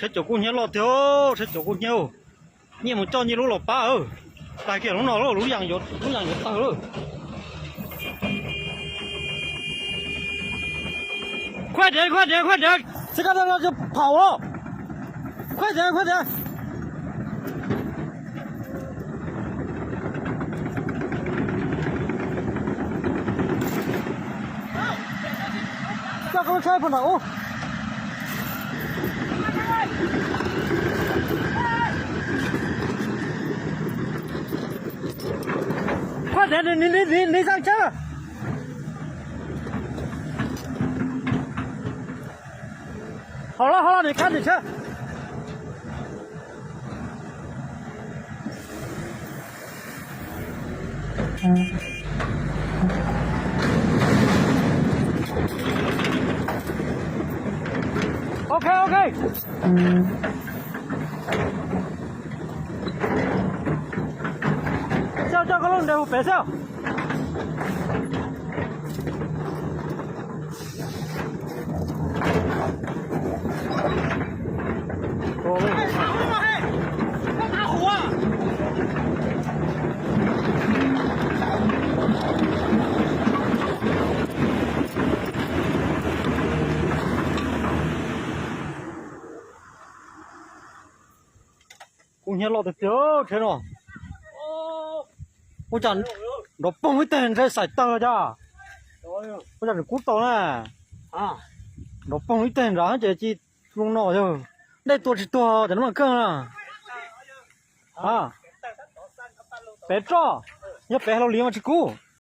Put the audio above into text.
Tsheb caum kub hnyiab loj tiag, tsheb caum kub hnyiab. Nyiaj mus coj nyiaj lub los pab. Tag kiag lub no lub, lub yas yuav tawg lawm. Khuaj dev, khuaj dev, khuaj dev, se ka no phaum los. Khuaj dev, khuaj dev. Coj koj lub tsheb puag nram ub. Khuaj dev, nws nws nws nws zaj tsheb. Hauv los hauv los nws kab nws tsheb. Ok ok. Coj coj koj lub nres mus pem xwb. Kub hnyiab loj tiag tiag tsheb no. Ua cas nrov poog ib teg ntshe xaim tawg cas. Ua cas nws kub tau na. Nrov poog ib teg nrad ces ci loo no yog dej tua tsis tuag cov nab mas kawg na. Pem roj, yog pem hauv liv mas tsis kub.